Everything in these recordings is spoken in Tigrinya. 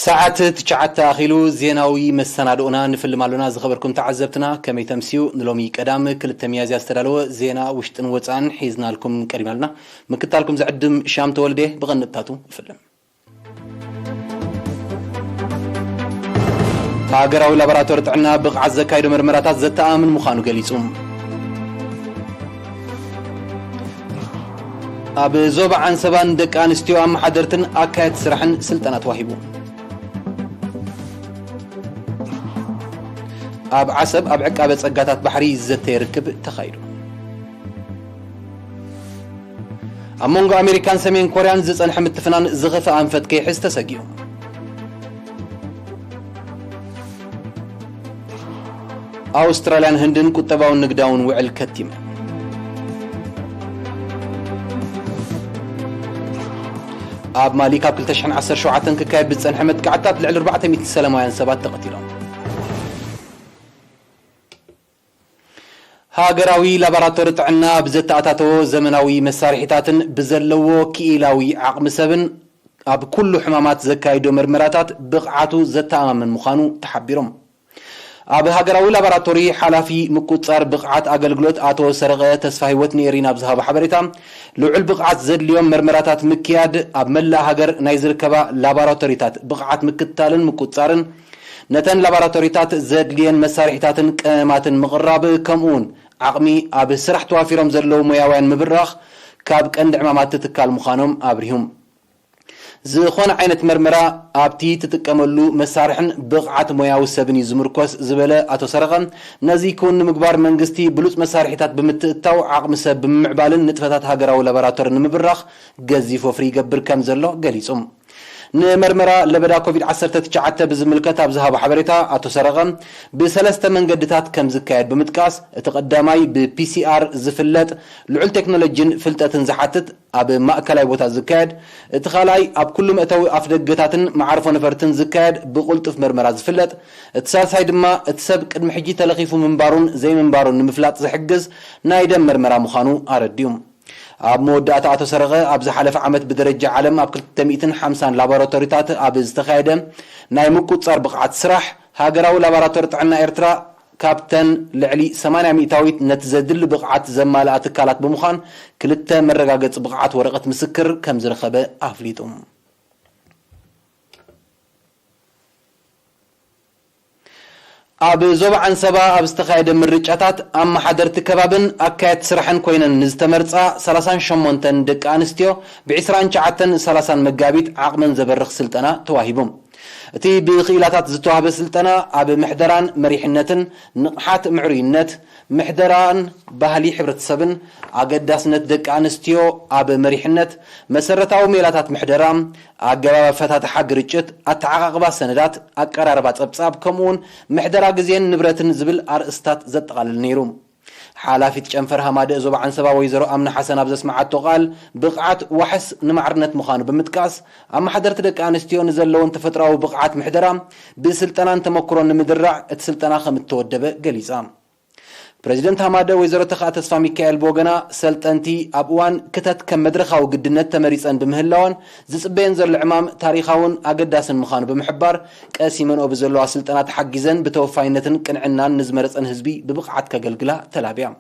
ሰዓት ትሽዓተ ኣኺሉ ዜናዊ መሰናድኦና ንፍልም ኣሎና። ዝኸበርኩም ተዓዘብትና ከመይ ተምስዩ? ንሎሚ ቀዳም ክልተ ሚያዝያ ዝተዳለወ ዜና ውሽጥን ወጻእን ሒዝናልኩም ቀሪብናልና። ምክታልኩም ዝዕድም ሻም ተወልደ ብቐንጥታቱ ይፍልም። ሃገራዊ ላቦራቶሪ ጥዕና ብቕዓት ዘካይዶ መርመራታት ዘተኣማምን ምዃኑ ገሊጹ። ኣብ ዞባ ዓንሰባ ንደቂ ኣንስትዮ ኣመሓደርትን ኣካየድቲ ስራሕን ስልጠና ተዋሂቡ። ኣብ ዓሰብ ኣብ ዕቃበ ጸጋታት ባሕሪ ዝዘተየ ርክብ ተኻይዱ። ኣብ መንጎ ኣሜሪካን ሰሜን ኮርያን ዝጸንሐ ምትፍናን ዝኸፍአ ኣንፈት ከይሕዝ ተሰጊኡ። ኣውስትራልያን ህንድን ቁጠባውን ንግዳውን ውዕል ከቲመን። ኣብ ማሊ ካብ ክልተ ሽሕን ዓሰርተ ሸውዓተን ክካየድ ብዝጸንሐ መጥቃዕትታት ልዕሊ ኣርባዕተ ሚእቲ ሰላማውያን ሰባት ተቐቲሎም። ሃገራዊ ላቦራቶሪ ጥዕና ብዘተኣታተዎ ዘመናዊ መሳርሒታትን ብዘለዎ ክኢላዊ ዓቕሚ ሰብን ኣብ ኩሉ ሕማማት ዘካይዶ መርመራታት ብቕዓቱ ዘተኣማምን ምዃኑ ተሓቢሮም። ኣብ ሃገራዊ ላቦራቶሪ ሓላፊ ምቁጽጻር ብቕዓት ኣገልግሎት ኣቶ ሰረቐ ተስፋሂወት ንኤሪና ኣብ ዝሃቦ ሓበሬታ፣ ልዑል ብቕዓት ዘድልዮም መርመራታት ምክያድ ኣብ መላእ ሃገር ናይ ዝርከባ ላቦራቶሪታት ብቕዓት ምክትታልን ምቁጽጻርን፣ ነተን ላቦራቶሪታት ዘድልየን መሳርሒታትን ቀመማትን ምቕራብ፣ ከምኡውን ዓቕሚ ኣብ ስራሕ ተዋፊሮም ዘለዉ ሞያውያን ምብራኽ ካብ ቀንዲ ዕማማት እቲ ትካል ምዃኖም ኣብሪሁ። ዝኾነ ዓይነት መርመራ ኣብቲ ትጥቀመሉ መሳርሕን ብቕዓት ሞያዊ ሰብን እዩ ዝምርኮስ ዝበለ ኣቶ ሰረቐ፣ ነዚ ክውን ንምግባር መንግስቲ ብሉጽ መሳርሒታት ብምትእትታው ዓቕሚ ሰብ ብምምዕባልን ንጥፈታት ሃገራዊ ላቦራቶሪ ንምብራኽ ገዚፍ ወፍሪ ይገብር ከም ዘሎ ገሊጹ። ንመርመራ ለበዳ ኮቪድ ዓሰርተ ትሽዓተ ብዝምልከት ኣብ ዝሃቦ ሓበሬታ ኣቶ ሰረቐ ብሰለስተ መንገድታት ከም ዝካየድ ብምጥቃስ፣ እቲ ቀዳማይ ብ ፒ ሲ ኣር ዝፍለጥ ልዑል ቴክኖሎጂን ፍልጠትን ዝሓትት ኣብ ማእከላይ ቦታ ዝካየድ፣ እቲ ካልኣይ ኣብ ኩሉ መእተዊ ኣፍደገታትን መዓርፎ ነፈርትን ዝካየድ ብቕልጡፍ መርመራ ዝፍለጥ፣ እቲ ሳልሳይ ድማ እቲ ሰብ ቅድሚ ሕጂ ተለኺፉ ምንባሩን ዘይምንባሩን ንምፍላጥ ዝሕግዝ ናይ ደም መርመራ ምዃኑ ኣረዲኡ። ኣብ መወዳእታ ኣቶ ሰረቐ ኣብ ዝሓለፈ ዓመት ብደረጃ ዓለም ኣብ ክልተ ሚእትን ሓምሳን ላቦራቶሪታት ኣብ ዝተኻየደ ናይ ምቁጽጻር ብቕዓት ስራሕ፣ ሃገራዊ ላቦራቶሪ ጥዕና ኤርትራ ካብተን ልዕሊ ሰማንያ ሚእታዊት ነቲ ዘድሊ ብቕዓት ዘማልኣ ትካላት ብምዃን ክልተ መረጋገጺ ብቕዓት ወረቐት ምስክር ከም ዝረኸበ ኣፍሊጡ። ኣብ ዞባ ዓንሰባ ኣብ ዝተኻየደ ምርጫታት ኣመሓደርቲ ከባብን ኣካየድቲ ስራሕን ኮይነን ንዝተመርጻ ሰላሳን ሸሞንተን ደቂ ኣንስትዮ ብ ዕስራን ትሽዓተን ሰላሳን መጋቢት ዓቕመን ዘበርኽ ስልጠና ተዋሂቡ። እቲ ብክኢላታት ዝተዋህበ ስልጠና ኣብ ምሕደራን መሪሕነትን፣ ንቕሓት ምዕሩይነት፣ ምሕደራን ባህሊ ሕብረተሰብን፣ ኣገዳስነት ደቂ ኣንስትዮ ኣብ መሪሕነት፣ መሰረታዊ ሜላታት ምሕደራ፣ ኣገባብ ኣፈታትሓ ግርጭት፣ ኣተዓቓቕባ ሰነዳት፣ ኣቀራርባ ጸብጻብ፣ ከምኡውን ምሕደራ ግዜን ንብረትን ዝብል ኣርእስታት ዘጠቓልል ነይሩ። ሓላፊት ጨንፈር ሃማደእ ዞባ ዓንሰባ ወይዘሮ ኣምና ሓሰን ኣብ ዘስመዓቶ ቃል፣ ብቕዓት ዋሕስ ንማዕርነት ምዃኑ ብምጥቃስ፣ ኣመሓደርቲ ደቂ ኣንስትዮ ንዘለወን ተፈጥሮኣዊ ብቕዓት ምሕደራ ብስልጠናን ተመክሮን ንምድራዕ እቲ ስልጠና ከም እተወደበ ገሊጻ። ፕረዚደንት ሃማደ ወይዘሮ ተኽኣ ተስፋ ሚካኤል ብወገና፣ ሰልጠንቲ ኣብ እዋን ክተት ከም መድረኻዊ ግድነት ተመሪጸን ብምህላወን፣ ዝጽበየን ዘሎ ዕማም ታሪኻውን ኣገዳስን ምዃኑ ብምሕባር፣ ቀሲመንኦ ብዘለዋ ስልጠና ተሓጊዘን ብተወፋይነትን ቅንዕናን ንዝመረጸን ህዝቢ ብብቕዓት ከገልግላ ተላብያ።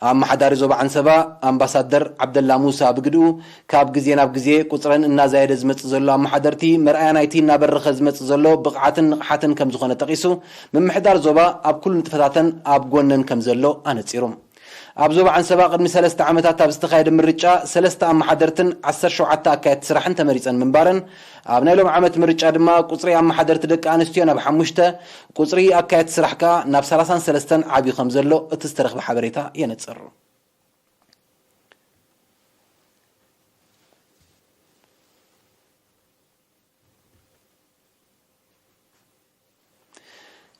ኣመሓዳሪ ዞባ ዓንሰባ ኣምባሳደር ዓብደላ ሙሳ ብግድኡ፣ ካብ ግዜ ናብ ግዜ ቁጽረን እናዛየደ ዝመጽእ ዘሎ ኣመሓደርቲ መርኣያ ናይቲ እናበረኸ ዝመጽእ ዘሎ ብቕዓትን ንቕሓትን ከም ዝኾነ ጠቒሱ፣ ምምሕዳር ዞባ ኣብ ኩሉ ንጥፈታተን ኣብ ጎነን ከም ዘሎ ኣነጺሩ። ኣብ ዞባ ዓንሰባ ቅድሚ ሰለስተ ዓመታት ኣብ ዝተኻየደ ምርጫ ሰለስተ ኣመሓደርትን ዓሰርተ ሸውዓተ ኣካየድቲ ስራሕን ተመሪጸን ምንባረን፣ ኣብ ናይ ሎም ዓመት ምርጫ ድማ ቁጽሪ ኣመሓደርቲ ደቂ ኣንስትዮ ናብ ሓሙሽተ፣ ቁጽሪ ኣካየድቲ ስራሕ ከኣ ናብ ሰላሳን ሰለስተን ዓብዩ ከም ዘሎ እቲ ዝተረኽበ ሓበሬታ የነጽር።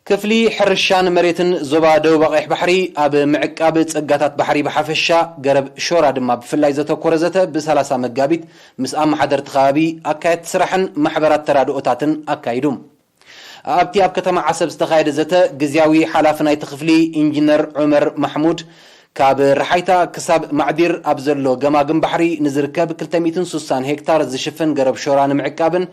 ክፍሊ ሕርሻን መሬትን ዞባ ደቡብ ኣቕይሕ ባሕሪ ኣብ ምዕቃብ ጸጋታት ባሕሪ ብሓፈሻ፣ ገረብ ሾራ ድማ ብፍላይ ዘተኮረ ዘተ ብሰላሳ መጋቢት ምስ ኣመሓደርቲ ከባቢ፣ ኣካየድቲ ስራሕን ማሕበራት ተራድኦታትን ኣካይዱ። ኣብቲ ኣብ ከተማ ዓሰብ ዝተኻየደ ዘተ፣ ግዝያዊ ሓላፊ ናይቲ ክፍሊ ኢንጂነር ዑመር ማሕሙድ፣ ካብ ረሓይታ ክሳብ ማዕዲር ኣብ ዘሎ ገማግም ባሕሪ ንዝርከብ ክልተ ሚእትን ስሳን ሄክታር ዝሽፍን ገረብ ሾራ ንምዕቃብን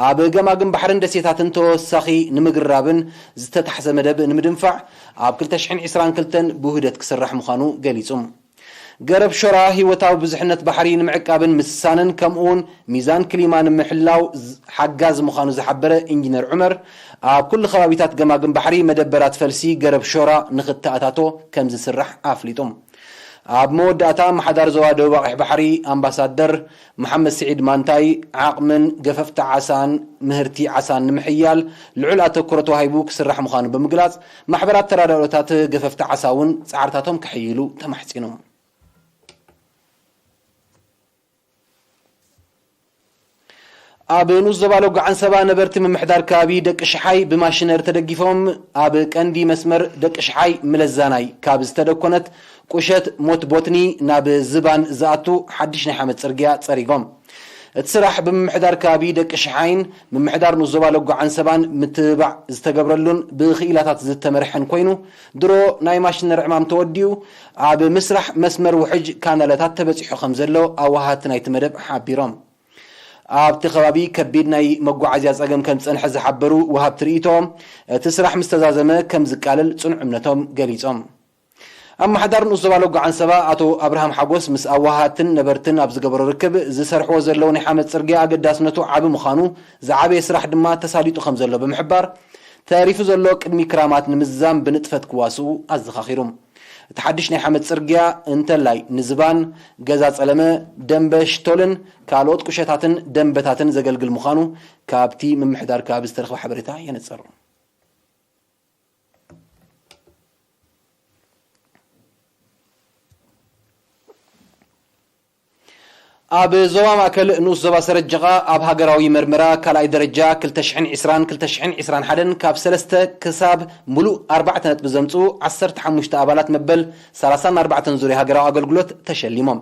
ኣብ ገማግም ባሕርን ደሴታትን ተወሳኺ ንምግራብን ዝተታሕዘ መደብ ንምድንፋዕ ኣብ ክልተ ሽሕን ዕስራን ክልተን ብውህደት ክስራሕ ምዃኑ ገሊጹ። ገረብ ሾራ ህይወታዊ ብዙሕነት ባሕሪ ንምዕቃብን ምስሳንን ከምኡውን ሚዛን ክሊማ ንምሕላው ዝ-፣ ሓጋዚ ምዃኑ ዝሓበረ ኢንጂነር ዑመር፣ ኣብ ኩሉ ከባቢታት ገማግም ባሕሪ መደበራት ፈልሲ ገረብ ሾራ ንኽተኣታቶ ከም ዝስራሕ ኣፍሊጡ። ኣብ መወዳእታ ኣመሓዳሪ ዞባ ደቡብ ኣቕሕ ባሕሪ ኣምባሳደር መሓመድ ስዒድ ማንታይ፣ ዓቕምን ገፈፍቲ ዓሳን ምህርቲ ዓሳን ንምሕያል ልዑል ኣተኩሮ ተዋሂቡ ክስራሕ ምዃኑ ብምግላጽ፣ ማሕበራት ተራዳኦታት ገፈፍቲ ዓሳ እውን ጻዕርታቶም ከሕይሉ ተማሕጺኑ። ኣብ ንኡስ ዞባ ሎጎ ዓንሰባ ነበርቲ ምምሕዳር ከባቢ ደቂ ሽሓይ ብማሽነሪ ተደጊፎም ኣብ ቀንዲ መስመር ደቂ ሽሓይ ምለዛናይ ካብ ዝተደኮነት ቁሸት ሞት ቦትኒ ናብ ዝባን ዝኣቱ ሓድሽ ናይ ሓመድ ጽርግያ ጸሪጎም። እቲ ስራሕ ብምምሕዳር ከባቢ ደቂ ሽሓይን ምምሕዳር ንኡስ ዞባ ሎጎ ዓንሰባን ምትብባዕ ዝተገብረሉን ብክኢላታት ዝተመርሐን ኮይኑ፣ ድሮ ናይ ማሽነሪ ዕማም ተወዲኡ ኣብ ምስራሕ መስመር ውሕጅ ካናለታት ተበጺሑ ከም ዘሎ ኣወሃድቲ ናይቲ መደብ ሓቢሮም። ኣብቲ ከባቢ ከቢድ ናይ መጓዓዝያ ጸገም ከም ዝጸንሐ ዝሓበሩ ወሃብቲ ርእይቶ፣ እቲ ስራሕ ምስ ተዛዘመ ከም ዝቃለል ጽኑዕ እምነቶም ገሊጾም። ኣመሓዳሪ ንኡስ ዞባ ሎጎ ዓንሰባ ኣቶ ኣብርሃም ሓጎስ ምስ ኣወሃሃድትን ነበርትን ኣብ ዝገበሮ ርክብ፣ ዝሰርሕዎ ዘለዉ ናይ ሓመድ ጽርግያ ኣገዳስነቱ ዓቢ ምዃኑ፣ ዝዓበየ ስራሕ ድማ ተሳሊጡ ከም ዘሎ ብምሕባር፣ ተሪፉ ዘሎ ቅድሚ ክራማት ንምዝዛም ብንጥፈት ክዋስኡ ኣዘኻኺሩ። እቲ ሓድሽ ናይ ሓመድ ጽርግያ እንተላይ ንዝባን፣ ገዛ ጸለመ፣ ደንበ ሽቶልን ካልኦት ቁሸታትን ደንበታትን ዘገልግል ምዃኑ ካብቲ ምምሕዳር ከባቢ ዝተረኽበ ሓበሬታ የነጽር። ኣብ ዞባ ማእከል ንኡስ ዞባ ሰረጀቓ ኣብ ሃገራዊ መርመራ ካልኣይ ደረጃ ክልተ ሽሕን ዕስራን ክልተ ሽሕን ዕስራን ሓደን ካብ ሰለስተ ክሳብ ሙሉእ ኣርባዕተ ነጥቢ ዘምጽኡ ዓሰርተ ሓሙሽተ ኣባላት መበል ሰላሳን ኣርባዕተን ዙርያ ሃገራዊ ኣገልግሎት ተሸሊሞም።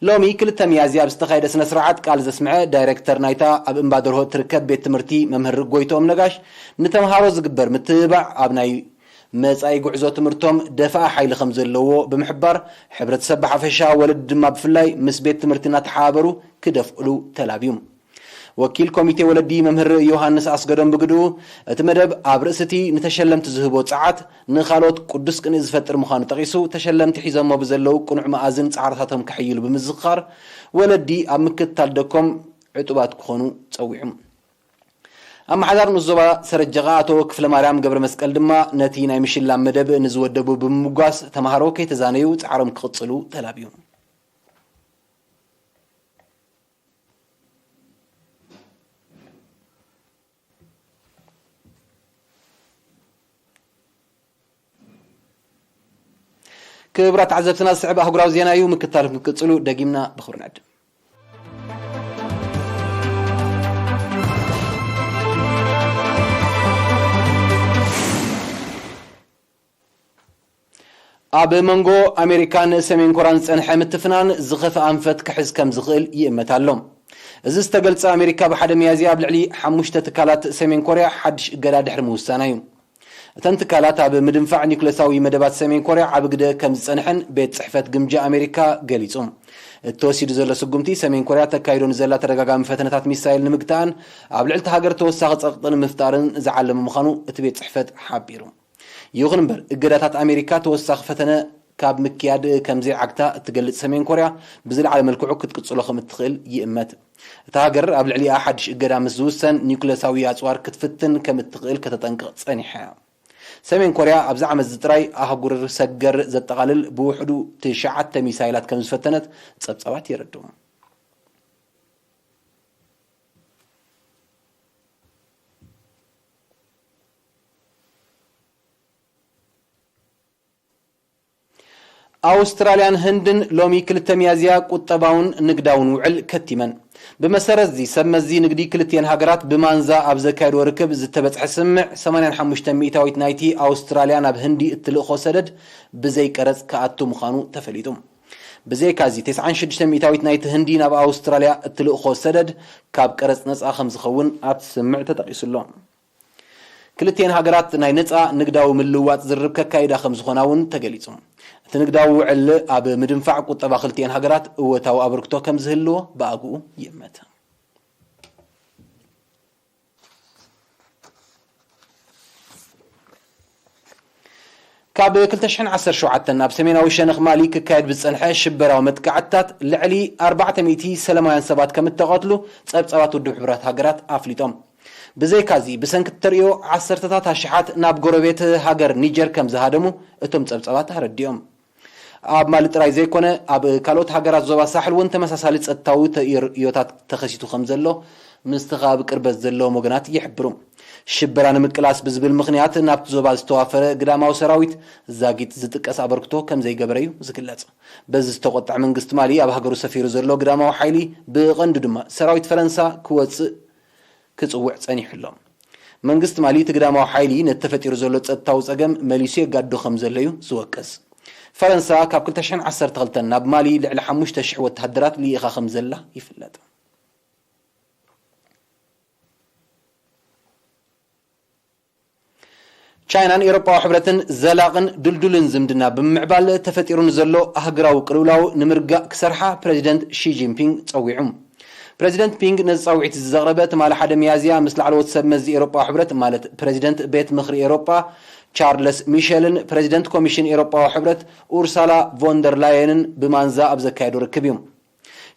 ሎሚ ክልተ ሚያዝያ ኣብ ዝተኻየደ ስነ ስርዓት ቃል ዘስምዐ ዳይሬክተር ናይታ ኣብ እምባ ደርሆ እትርከብ ቤት ትምህርቲ መምህር ጎይትኦም ነጋሽ፣ ንተምሃሮ ዝግበር ምትብባዕ ኣብ ናይ መጻኢ ጉዕዞ ትምህርቶም ደፋኢ ሓይሊ ከም ዘለዎ ብምሕባር፣ ሕብረተሰብ ብሓፈሻ ወለዲ ድማ ብፍላይ ምስ ቤት ትምህርቲ እናተሓባበሩ ክደፍእሉ ተላብዩ። ወኪል ኮሚቴ ወለዲ መምህር ዮሃንስ ኣስገዶም ብግድኡ፣ እቲ መደብ ኣብ ርእሲ እቲ ንተሸለምቲ ዝህቦ ጸዓት ንኻልኦት ቅዱስ ቅንኢ ዝፈጥር ምዃኑ ጠቒሱ፣ ተሸለምቲ ሒዞሞ ብዘለዉ ቅኑዕ መኣዝን ጻዕርታቶም ከሕይሉ ብምዝኽኻር፣ ወለዲ ኣብ ምክትታል ደቆም ዕጡባት ክኾኑ ጸዊዑ። ኣመሓዳሪ ንኡስ ዞባ ሰረጀቓ ኣቶ ክፍለማርያም ገብረመስቀል ድማ ነቲ ናይ ምሽላም መደብ ንዝወደቡ ብምምጓስ፣ ተምሃሮ ከይተዛነዩ ጻዕሮም ክቕጽሉ ተላብዩ። ክቡራት ተዓዘብትና፣ ዝስዕብ ኣህጉራዊ ዜና እዩ። ምክትታል ክትቅጽሉ ደጊምና ብኽብሪ ንዕድም። ኣብ መንጎ ኣሜሪካን ሰሜን ኮርያን ዝጸንሐ ምትፍናን ዝኸፍአ ኣንፈት ክሕዝ ከም ዝኽእል ይእመት ኣሎ። እዚ ዝተገልጸ ኣሜሪካ ብሓደ ሚያዝያ ኣብ ልዕሊ ሓሙሽተ ትካላት ሰሜን ኮርያ ሓድሽ እገዳ ድሕሪ ምውሳና እዩ። እተን ትካላት ኣብ ምድንፋዕ ኒውክለሳዊ መደባት ሰሜን ኮርያ ዓቢ ግደ ከም ዝጸንሐን ቤት ጽሕፈት ግምጃ ኣሜሪካ ገሊጹ። እቲ ተወሲዱ ዘሎ ስጉምቲ ሰሜን ኮርያ ተካይዶ ንዘላ ተደጋጋሚ ፈተነታት ሚሳይል ንምግታእን ኣብ ልዕሊ እታ ሃገር ተወሳኺ ጸቕጢ ንምፍጣርን ዝዓለመ ምዃኑ እቲ ቤት ጽሕፈት ሓቢሩ። ይኹን እምበር፣ እገዳታት ኣሜሪካ ተወሳኺ ፈተነ ካብ ምክያድ ከም ዘይዓግታ እትገልጽ ሰሜን ኮርያ፣ ብዝለዓለ መልክዑ ክትቅጽሎ ከም እትኽእል ይእመት። እታ ሃገር ኣብ ልዕሊኣ ሓድሽ እገዳ ምስ ዝውሰን፣ ኒውክለሳዊ ኣጽዋር ክትፍትን ከም እትኽእል ከተጠንቅቕ ጸኒሓ እያ። ሰሜን ኮርያ ኣብዚ ዓመት እዚ ጥራይ ኣህጉር ሰገር ዘጠቓልል ብውሕዱ ትሽዓተ ሚሳይላት ከም ዝፈተነት ጸብጻባት የረድኡ። ኣውስትራልያን ህንድን ሎሚ ክልተ ሚያዝያ ቁጠባውን ንግዳውን ውዕል ከቲመን። ብመሰረት እዚ ሰብ መዚ ንግዲ ክልቲኤን ሃገራት ብማንዛ ኣብ ዘካየድዎ ርክብ ዝተበጽሐ ስምምዕ ሰማንያን ሓሙሽተ ሚእታዊት ናይቲ ኣውስትራልያ ናብ ህንዲ እትልእኾ ሰደድ ብዘይ ቀረጽ ክኣቱ ምዃኑ ተፈሊጡ። ብዘይካ እዚ፣ ተስዓን ሽዱሽተ ሚእታዊት ናይቲ ህንዲ ናብ ኣውስትራልያ እትልእኾ ሰደድ ካብ ቀረጽ ነጻ ከም ዝኸውን ኣብቲ ስምምዕ ተጠቒሱ ኣሎ። ክልቲኤን ሃገራት ናይ ነጻ ንግዳዊ ምልውዋጥ ዝርርብ ከካይዳ ከም ዝኾና እውን ተገሊጹ። እቲ ንግዳዊ ውዕል ኣብ ምድንፋዕ ቁጠባ ክልቲኤን ሃገራት እወታዊ ኣበርክቶ ከም ዝህልዎ ብኣግኡ ይእመት። ካብ ክልተ ሽሕን ዓሰርተ ሸውዓተን ኣብ ሰሜናዊ ሸነኽ ማሊ ክካየድ ብዝጸንሐ ሽበራዊ መጥቃዕትታት ልዕሊ ኣርባዕተ ሚእቲ ሰላማውያን ሰባት ከም እተቐትሉ ጸብጻባት ውድብ ሕቡራት ሃገራት ኣፍሊጦም። ብዘይካዚ፣ ብሰንኪ እተርእዮ ዓሰርተታት ኣሽሓት ናብ ጎረቤት ሃገር ኒጀር ከም ዝሃደሙ እቶም ጸብጻባት ኣረዲኦም። ኣብ ማሊ ጥራይ ዘይኮነ፣ ኣብ ካልኦት ሃገራት ዞባ ሳሕል እውን ተመሳሳሊ ጸጥታዊ ተርእዮታት ተኸሲቱ ከም ዘሎ ምስቲ ከባቢ ቅርበት ዘለዎም ወገናት ይሕብሩ። ሽበራ ንምቅላስ ብዝብል ምኽንያት ናብቲ ዞባ ዝተዋፈረ ግዳማዊ ሰራዊት ዛጊት ዝጥቀስ ኣበርክቶ ከም ዘይገበረ እዩ ዝግለጽ። በዚ ዝተቖጥዐ መንግስቲ ማሊ ኣብ ሃገሩ ሰፊሩ ዘሎ ግዳማዊ ሓይሊ ብቐንዱ ድማ ሰራዊት ፈረንሳ ክወጽእ ክጽውዕ ጸኒሑ ኣሎ። መንግስቲ ማሊ እቲ ግዳማዊ ሓይሊ ነቲ ተፈጢሩ ዘሎ ጸጥታዊ ጸገም መሊሱ የጋድዶ ከም ዘሎ እዩ ዝወቅስ። ፈረንሳ ካብ ክልተ ሽሕን ዓሰርተ ክልተን ናብ ማሊ ልዕሊ ሓሙሽተ ሽሕ ወተሃደራት ልኢኻ ከም ዘላ ይፍለጥ። ቻይናን ኤውሮጳዊ ሕብረትን ዘላቕን ድልዱልን ዝምድና ብምምዕባል ተፈጢሩ ንዘሎ ኣህጉራዊ ቅልውላው ንምርጋእ ክሰርሓ ፕረዚደንት ሺ ጂንፒንግ ጸዊዑ። ፕረዚደንት ፒንግ ነዚ ጻውዒት እዚ ዘቕረበ ትማሊ ሓደ ሚያዝያ ምስ ላዕለዎት ሰብ መዚ ኤውሮጳዊ ሕብረት ማለት ፕረዚደንት ቤት ምኽሪ ኤውሮጳ ቻርለስ ሚሸልን ፕረዚደንት ኮሚሽን ኤውሮጳዊ ሕብረት ኡርሳላ ቮንደር ላየንን ብማንዛ ኣብ ዘካየዶ ርክብ እዩ።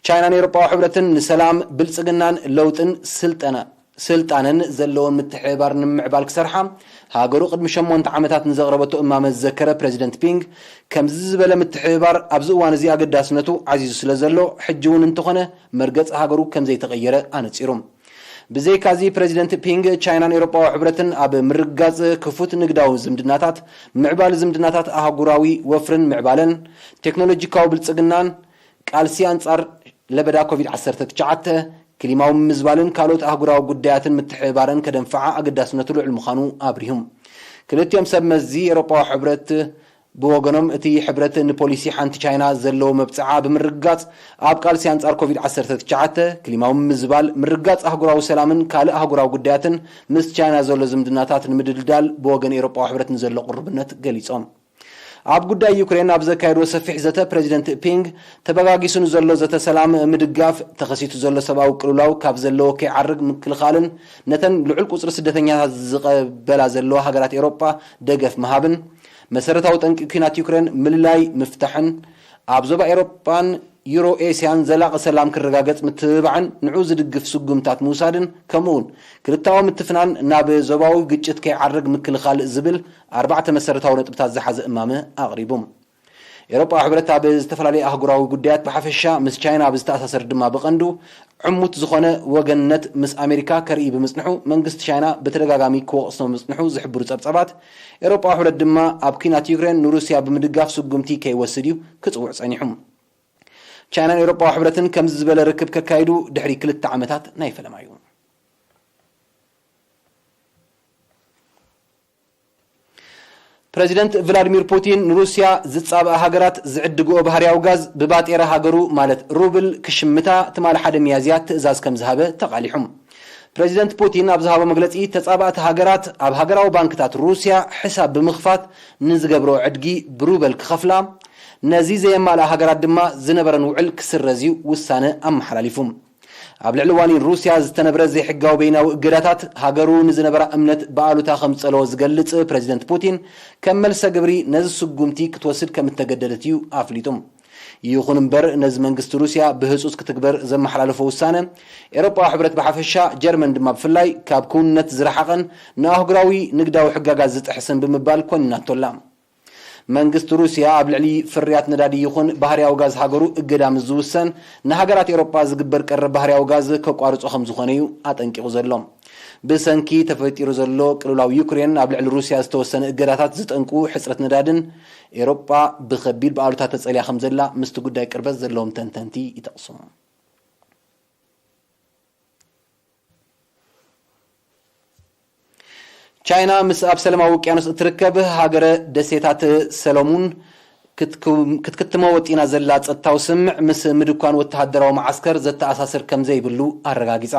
ቻይናን ኤውሮጳዊ ሕብረትን ንሰላም፣ ብልጽግናን ለውጥን ስልጠና ስልጣንን ዘለዎም ምትሕብባር ንምምዕባል ክሰርሓ ሃገሩ ቅድሚ ሸሞንተ ዓመታት ንዘቕረበቶ እማመ ዝዘከረ ፕረዚደንት ፒንግ፣ ከምዚ ዝበለ ምትሕብባር ኣብዚ እዋን እዚ ኣገዳስነቱ ዓዚዙ ስለ ዘሎ፣ ሕጂ እውን እንተኾነ መርገጺ ሃገሩ ከም ዘይተቐየረ ኣነጺሩ። ብዘይካዚ ፕረዚደንት ፒንግ፣ ቻይናን ኤውሮጳዊ ሕብረትን ኣብ ምርግጋጽ ክፉት ንግዳዊ ዝምድናታት፣ ምዕባል ዝምድናታት ኣህጉራዊ ወፍርን ምዕባለን፣ ቴክኖሎጂካዊ ብልጽግናን፣ ቃልሲ ኣንጻር ለበዳ ኮቪድ ዓሰርተ ትሽዓተ፣ ክሊማዊ ምምዝባልን ካልኦት ኣህጉራዊ ጉዳያትን ምትሕብባረን ከደንፍዓ ኣገዳስነቱ ልዑል ምዃኑ ኣብሪሁ። ክልቲኦም ሰብ መዚ ኤውሮጳዊ ሕብረት ብወገኖም፣ እቲ ሕብረት ንፖሊሲ ሓንቲ ቻይና ዘለዎ መብጽዓ ብምርግጋጽ፣ ኣብ ቃልሲ ኣንጻር ኮቪድ ዓሰርተ ትሽዓተ፣ ክሊማዊ ምምዝባል፣ ምርግጋጽ ኣህጉራዊ ሰላምን ካልእ ኣህጉራዊ ጉዳያትን ምስ ቻይና ዘሎ ዝምድናታት ንምድልዳል ብወገን ኤውሮጳዊ ሕብረት ንዘሎ ቅሩብነት ገሊጾም። ኣብ ጉዳይ ዩክሬን ኣብ ዘካየድዎ ሰፊሕ ዘተ፣ ፕረዚደንት ፒንግ፣ ተበጋጊሱ ንዘሎ ዘተ ሰላም ምድጋፍ፣ ተኸሲቱ ዘሎ ሰብኣዊ ቅልውላው ካብ ዘለዎ ከይዓርግ ምክልኻልን ነተን ልዑል ቁጽሪ ስደተኛታት ዝቐበላ ዘለዋ ሃገራት ኤውሮጳ ደገፍ ምሃብን፣ መሰረታዊ ጠንቂ ኲናት ዩክሬን ምልላይ ምፍታሕን፣ ኣብ ዞባ ኤውሮጳን ዩሮ ኤስያን ዘላቒ ሰላም ክረጋገጽ ምትብባዕን ንዕኡ ዝድግፍ ስጉምታት ምውሳድን፣ ከምኡውን ክልተኣዊ ምትፍናን ናብ ዞባዊ ግጭት ከይዓርግ ምክልኻል ዝብል ኣርባዕተ መሰረታዊ ነጥብታት ዝሓዘ እማመ ኣቕሪቡ። ኤውሮጳዊ ሕብረት ኣብ ዝተፈላለዩ ኣህጉራዊ ጉዳያት ብሓፈሻ፣ ምስ ቻይና ኣብ ዝተኣሳሰር ድማ ብቐንዱ፣ ዕሙት ዝኾነ ወገንነት ምስ ኣሜሪካ ከርኢ ብምጽንሑ፣ መንግስቲ ቻይና ብተደጋጋሚ ክወቕሶ ምጽንሑ ዝሕብሩ ጸብጻባት፣ ኤውሮጳዊ ሕብረት ድማ ኣብ ኲናት ዩክሬን ንሩስያ ብምድጋፍ ስጉምቲ ከይወስድ እዩ ክጽውዕ ጸኒሑ። ቻይናን ኤውሮጳዊ ሕብረትን ከምዚ ዝበለ ርክብ ከካይዱ ድሕሪ ክልተ ዓመታት ናይ ፈለማ እዩ። ፕረዚደንት ቭላድሚር ፑቲን ንሩስያ ዝጻብኣ ሃገራት ዝዕድግኦ ባህርያዊ ጋዝ ብባጤራ ሃገሩ ማለት ሩብል ክሽምታ ትማሊ ሓደ ሚያዝያ ትእዛዝ ከም ዝሃበ ተቓሊሑ። ፕረዚደንት ፑቲን ኣብ ዝሃቦ መግለጺ፣ ተጻባእቲ ሃገራት ኣብ ሃገራዊ ባንክታት ሩስያ ሕሳብ ብምኽፋት ንዝገብርኦ ዕድጊ ብሩበል ክኸፍላ፣ ነዚ ዘየማልኣ ሃገራት ድማ ዝነበረን ውዕል ክስረዝ እዩ ውሳነ ኣመሓላሊፉ። ኣብ ልዕሊ ዋኒን ሩስያ ዝተነብረ ዘይሕጋዊ በይናዊ እገዳታት፣ ሃገሩ ንዝነበራ እምነት ብኣሉታ ከም ዝጸለዎ ዝገልጽ ፕረዚደንት ፑቲን፣ ከም መልሰ ግብሪ ነዚ ስጉምቲ ክትወስድ ከም እተገደደት እዩ ኣፍሊጡ። ይኹን እምበር፣ ነዚ መንግስቲ ሩስያ ብህጹጽ ክትግበር ዘመሓላለፎ ውሳነ፣ ኤውሮጳዊ ሕብረት ብሓፈሻ፣ ጀርመን ድማ ብፍላይ፣ ካብ ክውንነት ዝረሓቐን ንኣህጉራዊ ንግዳዊ ሕጋጋት ዝጥሕስን ብምባል ኮኒናቶ ኣላ። መንግስቲ ሩስያ ኣብ ልዕሊ ፍርያት ነዳዲ ይኹን ባህርያዊ ጋዝ ሃገሩ እገዳ ምስ ዝውሰን፣ ንሃገራት ኤውሮጳ ዝግበር ቀረብ ባህርያዊ ጋዝ ከቋርጾ ከም ዝኾነ እዩ ኣጠንቂቑ ዘሎ። ብሰንኪ ተፈጢሩ ዘሎ ቅልውላው ዩክሬን ኣብ ልዕሊ ሩስያ ዝተወሰነ እገዳታት ዝጠንቁ ሕጽረት ነዳድን፣ ኤውሮጳ ብኸቢድ ብኣሉታ ተጸልያ ከም ዘላ ምስቲ ጉዳይ ቅርበት ዘለዎም ተንተንቲ ይጠቕሱ። ቻይና ምስ ኣብ ሰላማዊ ውቅያኖስ እትርከብ ሃገረ ደሴታት ሰሎሙን ክትክትሞ ወጢና ዘላ ጸጥታዊ ስምምዕ ምስ ምድኳን ወተሃደራዊ መዓስከር ዘተኣሳስር ከም ዘይብሉ ኣረጋጊጻ።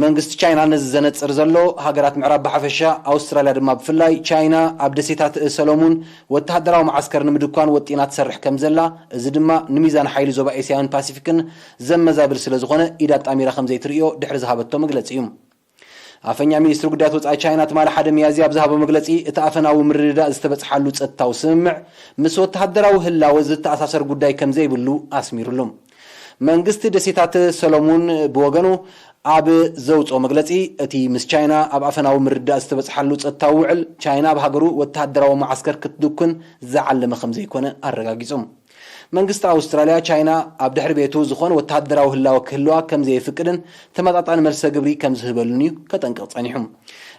መንግስቲ ቻይና ነዚ ዘነጽር ዘሎ፣ ሃገራት ምዕራብ ብሓፈሻ፣ ኣውስትራልያ ድማ ብፍላይ፣ ቻይና ኣብ ደሴታት ሰሎሙን ወተሃደራዊ መዓስከር ንምድኳን ወጢና ትሰርሕ ከም ዘላ፣ እዚ ድማ ንሚዛን ሓይሊ ዞባ ኤስያን ፓሲፊክን ዘመዛብል ስለ ዝኾነ፣ ኢድ ኣጣሚራ ከም ዘይትርእዮ ድሕሪ ዝሃበቶ መግለጺ እዩ። ኣፈኛ ሚኒስትሪ ጉዳያት ወጻኢ ቻይና ትማሊ ሓደ ሚያዝያ ኣብ ዝሃቦ መግለጺ፣ እቲ ኣፈናዊ ምርድዳእ ዝተበጽሓሉ ጸጥታዊ ስምምዕ ምስ ወተሃደራዊ ህላወ ዝተኣሳሰር ጉዳይ ከም ዘይብሉ ኣስሚሩሉ። መንግስቲ ደሴታት ሰሎሙን ብወገኑ ኣብ ዘውጽኦ መግለጺ፣ እቲ ምስ ቻይና ኣብ ኣፈናዊ ምርድዳእ ዝተበጽሓሉ ጸጥታዊ ውዕል፣ ቻይና ኣብ ሃገሩ ወተሃደራዊ መዓስከር ክትድኩን ዝዓለመ ከም ዘይኮነ ኣረጋጊጹ። መንግስቲ ኣውስትራልያ፣ ቻይና ኣብ ድሕሪ ቤቱ ዝኾነ ወተሃደራዊ ህላወ ክህልዋ ከም ዘየፍቅድን ተመጣጣኒ መልሰ ግብሪ ከም ዝህበሉን እዩ ከጠንቅቕ ጸኒሑ።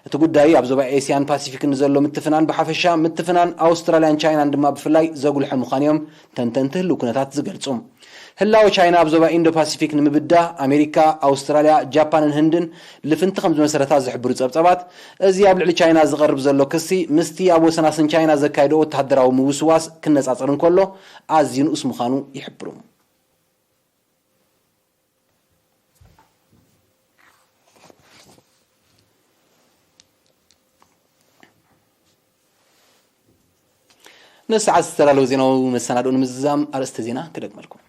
እቲ ጉዳይ ኣብ ዞባ ኤስያን ፓሲፊክን ንዘሎ ምትፍናን ብሓፈሻ፣ ምትፍናን ኣውስትራልያን ቻይናን ድማ ብፍላይ ዘጉልሐ ምዃኑ እዮም ተንተንቲ ህልው ኩነታት ዝገልጹ። ህላወ ቻይና ኣብ ዞባ ኢንዶ ፓሲፊክ ንምብዳህ፣ ኣሜሪካ፣ ኣውስትራልያ፣ ጃፓንን ህንድን ልፍንቲ ከም ዝመሰረታ ዝሕብሩ ጸብጻባት፣ እዚ ኣብ ልዕሊ ቻይና ዝቐርብ ዘሎ ክሲ፣ ምስቲ ኣብ ወሰናስን ቻይና ዘካየዶ ወተሃደራዊ ምውስዋስ ክነጻጸር እንከሎ፣ ኣዝዩ ንኡስ ምዃኑ ይሕብሩ። ንሰዓት ዝተዳለወ ዜናዊ መሰናድኦ ንምዝዛም ኣርእስተ ዜና ክደግመልኩም።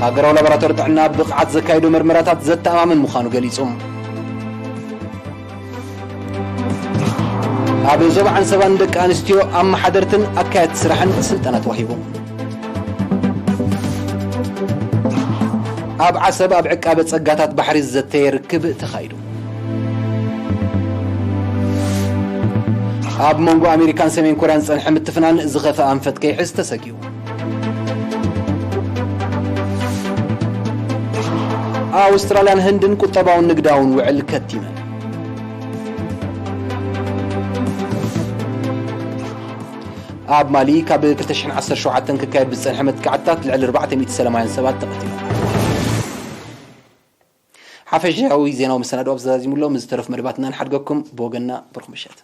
ሃገራዊ ላቦራቶሪ ጥዕና ብቕዓት ዘካየዶ መርመራታት ዘተኣማምን ምዃኑ ገሊጹ። ኣብ ዞባ ዓንሰባ ንደቂ ኣንስትዮ ኣመሓደርትን ኣካየድቲ ስራሕን ስልጠና ተዋሂቡ። ኣብ ዓሰብ ኣብ ዕቃበ ጸጋታት ባሕሪ ዝዘተየ ርክብ ተኻይዱ። ኣብ መንጎ ኣሜሪካን ሰሜን ኮርያን ዝጸንሐ ምትፍናን ዝኸፍአ ኣንፈት ከይሕዝ ተሰጊኡ። ኣውስትራልያን ህንድን ቁጠባውን ንግዳውን ውዕል ከቲመን። ኣብ ማሊ ካብ ክልተ ሽሕን ዓሰርተ ሸውዓተን ክካየድ ብዝጸንሐ መጥቃዕትታት ልዕሊ ኣርባዕተ ሚእቲ ሰላማውያን ሰባት ተቐቲሎም። ሓፈሻዊ ዜናዊ መሰናድኦ ኣብዚ ዛዚሙ ኣሎ። ምስ ዝተረፉ መደባትና ንሓድገኩም። ብወገንና ብሩኽ ምሸት።